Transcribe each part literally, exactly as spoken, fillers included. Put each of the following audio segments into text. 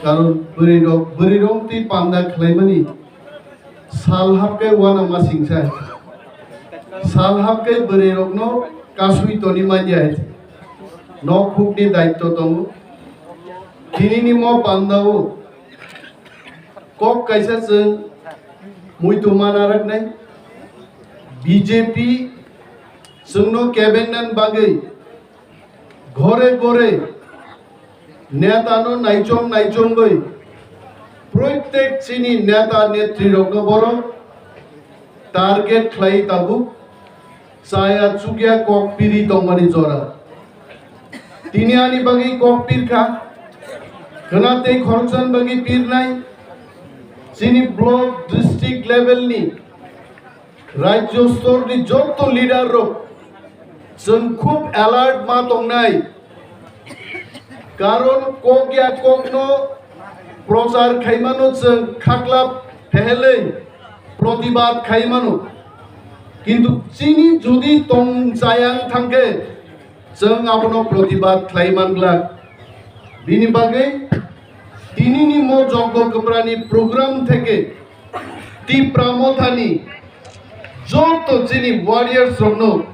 Karon bwrwi rok, bwrwi rok twi panda khlaimani sal hapkhe uanama singsa. Sal hapkhe bwrwi rokno kasui toni manya. Nok hukni daitto tongo. Tinini mo pandao kok kaisa chwng muitu mana raknai. B J P chwngno kebengnan bagwi ghore ghore netano naichong naichongwi proitek chini neta netrirokno borok target khlai tabuk chaya chukya kok piri tongmani jora. Tini ani bagwi kok pirkha, khwna tei khoroksan bagwi pirnai chini block, district level ni Rajyo stor ni joto leader rok chwng khub alert ma tongnai, karon kok ya kokno prochar khaimano chwng khaklap phehelwi protibad khaimano, kintu chini jodi tong chayang thangkhe chwng abono protibad khlai manglak. Bini bagwi tinini mo Joggo Kwprani program theke Tipra Mothani joto chini warriors rokno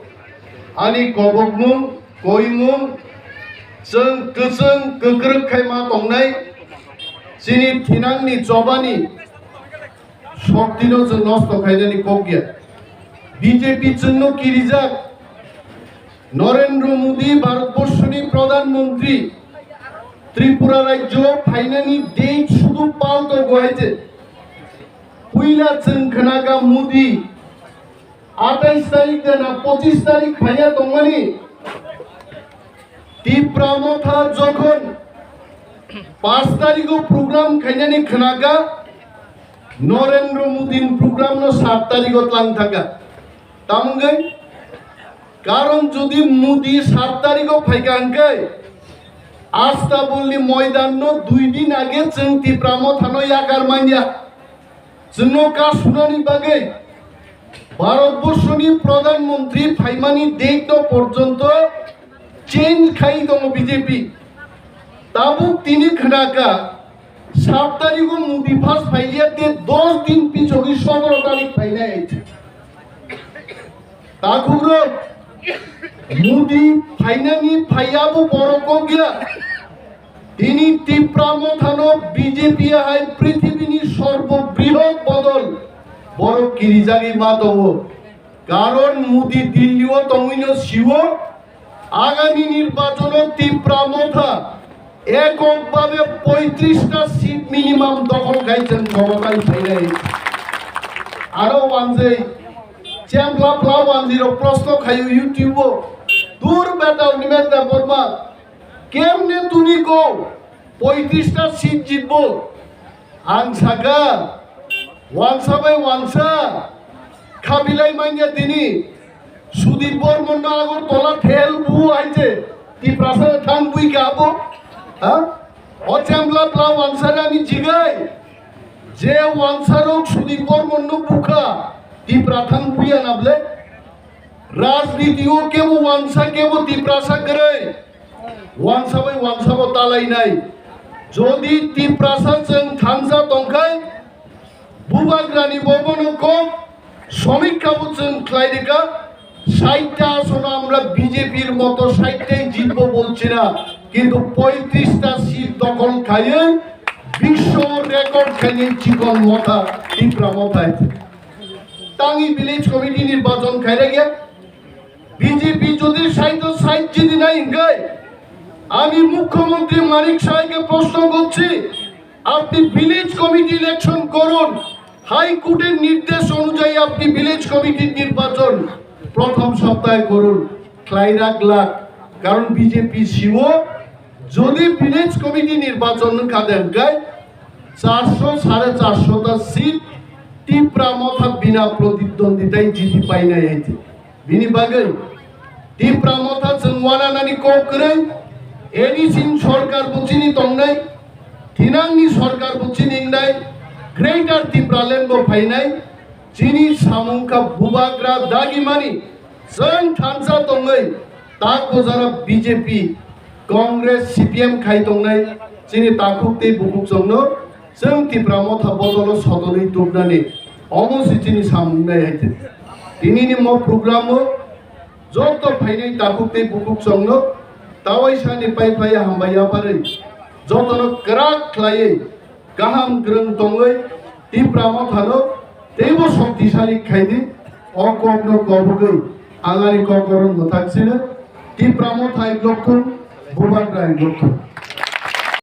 ani kobokmung, koimung, chwng kwchwng kwkrwk khai ma tongnai chini thinangni chobani shoktino chwng nosto khainani kok ya. B J P chwngno kirijak. Narendra Modi Bharatborshoni Pradhan Mantri Tripura rajyo phainani date sudu palto gohaije. Puila chwng khnaga Modi atais tarik dena pochis tarik phaiya tongmani. Tipra Motha jokhon pas tarigo program khainani khnaga, Narendra Modi ni program no sat tarigo tlang thangkha. Tamungwi karon jodi Modi sat tarigo phaikha hwnkhe Astabulni moidan no dui din age chwng Tipra Mothano yakar manya. Chwngno ka sunani bagwi Bharatborshoni Pradhan Mantri phaimani date no porjonto change khai tongo B J P. Tabuk tini khwnaka sat tarigo Modi first phaiya te dos din pichogwi sotoro tarik phainai. Takhukrok Modi phainani phaiya bo borok kok ya. Tini Tipra Mothano B J P hai prithibini sorbo brihot bodol borok kirijagwi ma tongo. Karon Modi Delhi o tongwino siwo agami nirbachono Tipra Motha ekok babe poitrista seat minimum dokhol khai chwng khomotai phainai. Aro wanjwi chempla pla wanjwi rok prosto khaio YouTube o, "Dur beta Nimet Debbarma, kemne tuni ko poitrista seat jitbo?" Ang saka, wansa bai wansa khabilai manya tini. Sudip Bormon no Agartala thel bu aije, Tiprasa thang bui ka abo? Ha? O chempla pla wansa rani jigai. Je wansa rok Sudip Bormon no bukha, Tipra thang buya na ble? Rajniti o kebo wansa, kebo Tiprasa kwrwi. Wansa bai wansa bo talainai. Jodi Tiprasa chwng thansa tongkhai, Bubagrani bobono kok somikha bo chwng khlai rikha, ষাটটা আসনে আমরা বিজেপির মতো ষাটটাই জিতবো বলছি না, কিন্তু পঁয়ত্রিশটা সিট দখল খাইয়ে বিশ্ব রেকর্ড খাইয়ে চিকন মথা, টিপরা মথায়। Tangi village committee নির্বাচন খাইরা গিয়া বিজেপি যদি ষাট ষাট জিতে নাই হিংগায়, আমি মুখ্যমন্ত্রী মানিক সাহাকে প্রশ্ন করছি, আপনি ভিলেজ কমিটি ইলেকশন করুন, হাইকোর্টের নির্দেশ অনুযায়ী আপনি ভিলেজ কমিটির নির্বাচন প্রথম সপ্তাহে করুন। Khlai rak glak, karon B J P siwo jodi village committee nirbachon wngkha de hwnkhe charso, sare charso ta seat Tipra Motha bina pratidwonditai jiti painai hai di. Bini bagwi Tipra Motha chwng wananani kok kwrwi, A D C ni sorkar bo chini tongnai, thinangni sorkar bo chini wngnai, Greater Tipraland bo phainai, chini samung kha bubagra dagimani, chwng thansa tongwi tak bojara B J P, Congress, C P M khai tongnai, chini takhuk tei bukhuk chwngno chwng Tipra Motha bodolo sotonwi tubnani omo se chini samung nai hai khe. Tinini mo program o joto phainai takhuk tei bukhuk chwngno tawaisani pai phlai hambai yaparwi jotono kwrak khlaiwi kaham kwrwng tongwi Tipra Mothano teibo shoktisali khaidi. O kokno kobogwi ang ani kok oro mwthak sino. Tipra Motha hai lokthung, Bubagra hai lokthung.